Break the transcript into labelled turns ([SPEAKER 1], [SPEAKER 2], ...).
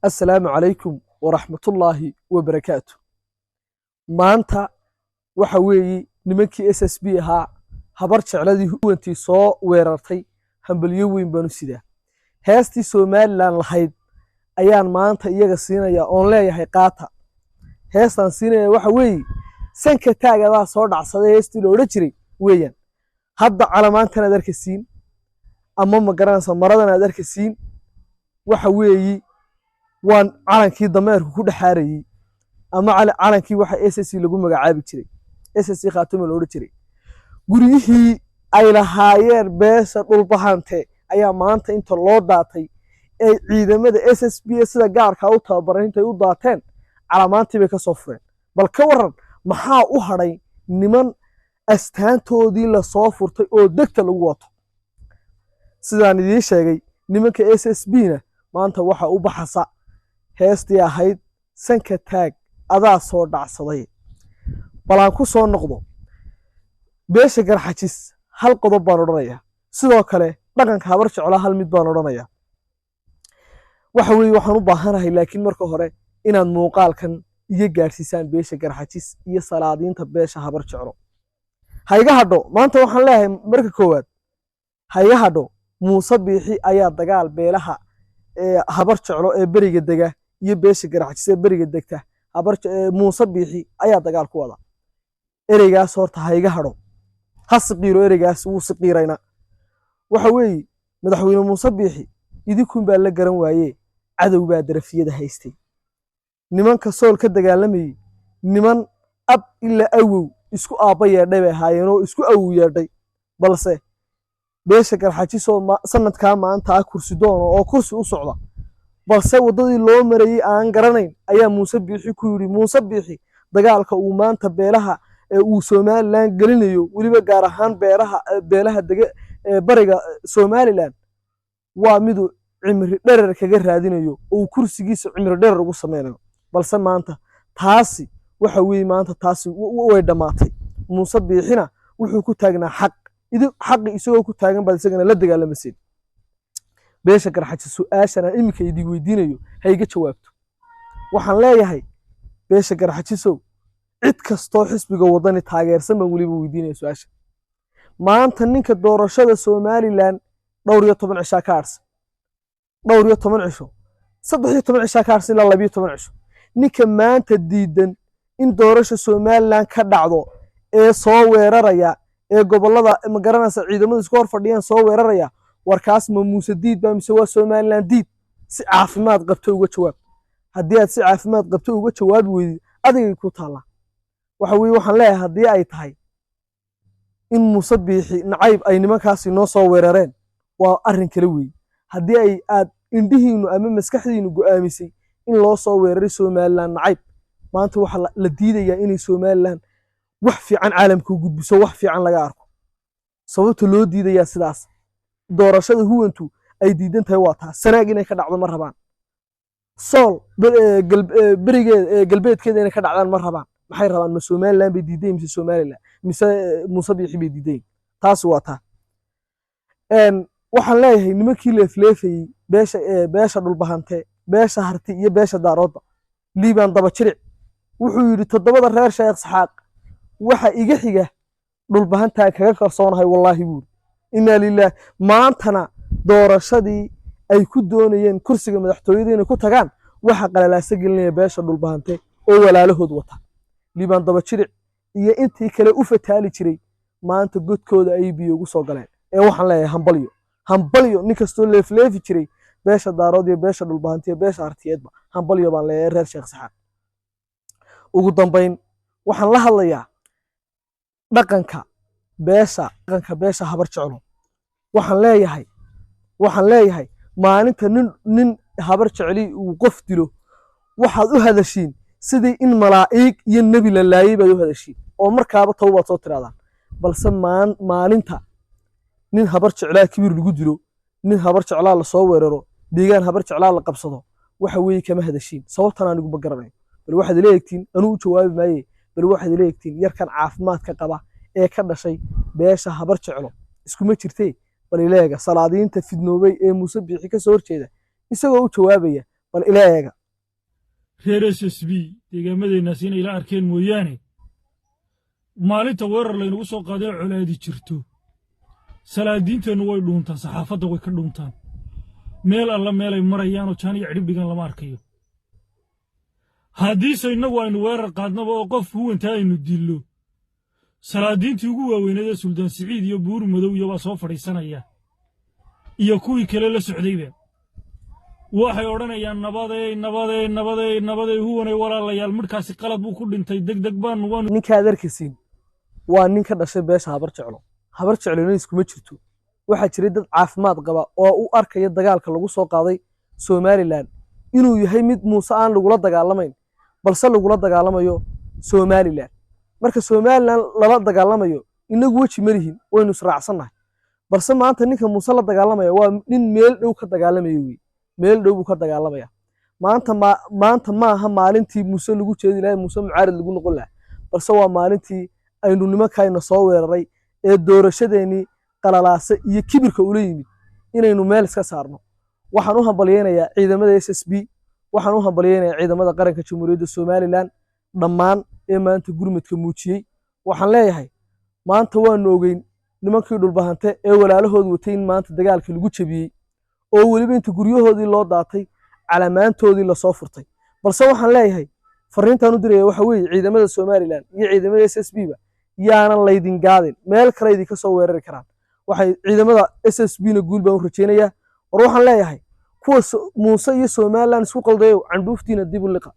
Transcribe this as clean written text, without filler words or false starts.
[SPEAKER 1] Assalaamu calaykum waraxmatullaahi wabarakaatu. Maanta waxa weeye nimankii SSB ahaa, Habar Jecladii huwantii soo weerartay, hambalyo weyn baanu sidaa. Heestii Somaliland lahayd ayaan maanta iyaga siinayaa oon leeyahay qaata. Heestaan siinaya waxa weeye "Sanka taag adaa soo dhacsaday", heestii la odhan jiray weeyaan. Hadda calamaantan aad arkasiin ama ma garanaysa maradan aad arkasiin, waxa weeyi waan calankii dameerku ku dhexaarayey ama calankii waxa SSC lagu magacaabi jiray, SSC Khaatuma la odhan jiray. Guryihii ay lahaayeen beesha Dhulbahante ayaa maanta inta loo daatay ee ciidamada SSB sida gaarkaa u tababaran intay u daateen, calamaantii bay ka soo fureen. Bal ka waran, maxaa u hadhay niman astaantoodii lasoo furtay oo degta lagu wato? Sidaan idiin sheegay, nimanka SSB na maanta waxa u baxasa heestii ahayd "Sanka taag adaa soo dhacsaday". Bal aan ku soo noqdo beesha Garxajis. Hal qodob baan odhanayaa. Sidoo kale dhaqanka Habar Jeclaa hal mid baan odhanayaa. Waxa weeye waxaan u baahanahay, laakiin marka hore inaad muuqaalkan iga gaadhsiisaan beesha Garxajis iyo salaadiinta beesha Habar Jeclo. Ha iga hadho. Maanta waxaan leeyahay, marka koowaad, ha iga hadho. Muuse Biixi ayaa dagaal beelaha Habar Jeclo ee beriga dega iyo beesha Garxajis ee beriga degta. Muuse Biixi ayaa dagaal ku wada. Ereygaas horta ha iga hadho, ha siqiiro. Ereygaas wuu siqiirayna. Waxa weeye, madaxweyne Muuse Biixi, idinkun baa la garan waaye, cadow baa darafiyada haystay. Nimanka Sool ka dagaalamayey niman ab ilaa awow isku aabba yeedhay bay ahaayeen oo isku awow yeedhay. Balse beesha Garxajisoo sanadkaa maanta ah kursi doono oo kursi u socda, balse waddadii loo marayey aan garanayn, ayaa Muuse Biixi ku yidhi. Muuse Biixi dagaalka uu maanta beelaha uu Somaliland gelinayo, weliba gaar ahaan beeraha beelaha dega bariga Somaliland, waa miduu cimri dherer kaga raadinayo oo uu kursigiisa cimri dherer ugu sameynayo. Balse maanta taasi waxa weeye, maanta taasi way dhammaatay. Muuse Biixina wuxuu ku taagnaa xaq. Idi xaqi isagoo ku taagan baad isagana la dagaalamaseen. Beesha Garxajis, su-aashan aan iminka idin weydiinayo ha iga jawaabto. Waxaan leeyahay beesha Garxajisow, cid kastoo xisbiga Wadani taageersan baan weliba weydiinaya su-aasha. Maanta ninka doorashada Somaliland dhowr iyo toban cishaa ka harsan, dhowr iyo toban cisho, 13 cishaa ka harsan ilaa 12 cisho, ninka maanta diidan in doorasha Somaliland ka dhacdo ee soo weeraraya ee gobollada, ma garanaysa, ciidamadu isku hor fadhiyaan soo weeraraya, warkaas ma Muuse diid baa mise waa Somaliland diid? Si caafimaad qabto uga jawaab. Haddii aad si caafimaad qabto uga jawaabi weydid, adigay ku taallaa. Waxa weye, waxaan leeyahay, haddii ay tahay in Muuse Biixi nacayb ay nimankaasi noo soo weerareen, waa arrin kale weeye. Haddii ay aad indhihiinu ama maskaxdiinu go'aamisay in loo soo weeraray Somaliland nacayb, maanta waxaa la diidayaa inay Somaliland wax fiican caalamka u gudbiso, wax fiican laga arko. Sababta loo diidayaa sidaas doorashada huwantu ay diidan tahay waa taa. Sanaag inay ka dhacdo ma rabaan. Sool berigeeda, galbeedkeeda inay ka dhacdaan ma rabaan. Maxay rabaan? Ma Somaliland bay diidan mise Somaliland mise Muuse Biixi bay diidan? Taasi waa taa. Waxaan leeyahay nimankii leefleefayey beesha Dhulbahante, beesha Harti iyo beesha Daaroodda, Liibaan daba jiric wuxuu yidhi: "Toddobada reer Sheekh Saxaaq waxa iga xiga Dhulbahantaa kaga kalsoonahay, wallaahi," buuri. Inaa lilaah. Maantana doorashadii ay ku doonayeen kursiga madaxtooyada inay ku tagaan waxa qalalaasa gelinaya beesha Dhulbahante oo walaalahood wata. Liibaan daba jiric iyo intii kale u fataali jiray maanta godkooda ayay biyo ugu soo galeen. Ee waxaan leeyahay hambalyo, hambalyo. Nin kastoo leefleefi jiray beesha Daarood iyo beesha Dhulbahante iyo beesha Hartiyeedba, hambalyo baan leeyahay reer Sheekh Saxaaq. Ugu dambayn, waxaan la hadlayaa dhaqanka beesha Habar Jeclo. Waxaan leeyahay, maalinta nin Habar Jecli uu qof dilo, waxaad u hadashiin sidii in malaa'iig iyo nebi la laayay baad u hadashiin oo markaaba tawbaad soo tiraadaan. Balse maalinta nin Habar Jeclaa kibir lagu dilo, nin Habar Jeclaa lasoo weeraro, deegaan Habar Jeclaa la qabsado, waxa weeye kama hadashiin. Sababtan anigu ma garanayo. Bal waxaad ila eegtiin, anuu u jawaabi maaye, bal waxaad ila eegtiin yarkan caafimaadka qaba ee ka dhashay beesha Habar Jeclo. Iskuma jirtee, bal ila eega salaadiinta fidnoobay ee Muuse Biixi ka soo horjeeda isagoo u jawaabaya. Bal Bal ila eega.
[SPEAKER 2] Reer SSB deegaamadeennaas inay ila arkeen mooyaane, maalinta weerar laynagu soo qaadee colaadi jirto, salaadiinteennu way dhuuntaan, saxaafadda way ka dhuuntaan. Meel alla meelay marayaanoo jaan iyo cidhib dhigan lama arkayo. Haddiise innagu aynu weerar qaadnaba oo qof huwantaa aynu dillo, salaadiintii ugu waaweyneed ee Suldaan Siciid iyo Buur Madow iyo baa soo fadhiisanaya iyo kuwii kale la socdayba. Waxay odhanayaan: "Nabadeey, nabadeey, nabadeey, nabadeey, huwanay, walaalayaal, midhkaasi qalad buu ku dhintay, deg deg baanu waanu."
[SPEAKER 1] Ninkaad arkaysiin waa nin ka dhashay beesha Habar Jeclo. Habar Jeclona iskuma jirto. Waxaa jiray dad caafimaad qaba oo u arkaya dagaalka lagu soo qaaday Somaliland inuu yahay mid Muuse aan lagula dagaalamayn, balse lagula dagaalamayo Somaliland. Marka Somaliland lala dagaalamayo, inagu weji malihin, waynu israacsannahay. Balse maanta ninka Muuse la dagaalamaya waa nin meel dhow ka dagaalamaya wey, meel dhow buu ka dagaalamaya maanta. Maanta maaha maalintii Muuse lagu jeedi lahaa, Muuse mucaarid lagu noqon lahaa, balse waa maalintii aynu nimankayna soo weeraray ee doorashadeennii qalalaase iyo kibirka ula yimid inaynu meel iska saarno. Waxaan u hambalyeynayaa ciidamada SSB, waxaan u hambalyeynayaa ciidamada qaranka Jamhuuriyadda Somaliland dhammaan ee maanta gurmadka muujiyey. Waxaan leeyahay, maanta waanu ogeyn nimankii Dhulbahante ee walaalahood watay in maanta dagaalka lagu jebiyey, oo weliba inta guryahoodii loo daatay calamaantoodii lasoo furtay. Balse waxaan leeyahay, fariintaan u diraya waxa weeye, ciidamada Somaliland iyo ciidamada SSB ba yaanan laydin gaadin, meel kale idinka soo weerari karaan. Waxay ciidamada SSB na guul baan u rajaynayaa. War waxaan leeyahay kuwa Muuse iyo Somaliland isku qaldayow, candhuuftiina dib u liqa.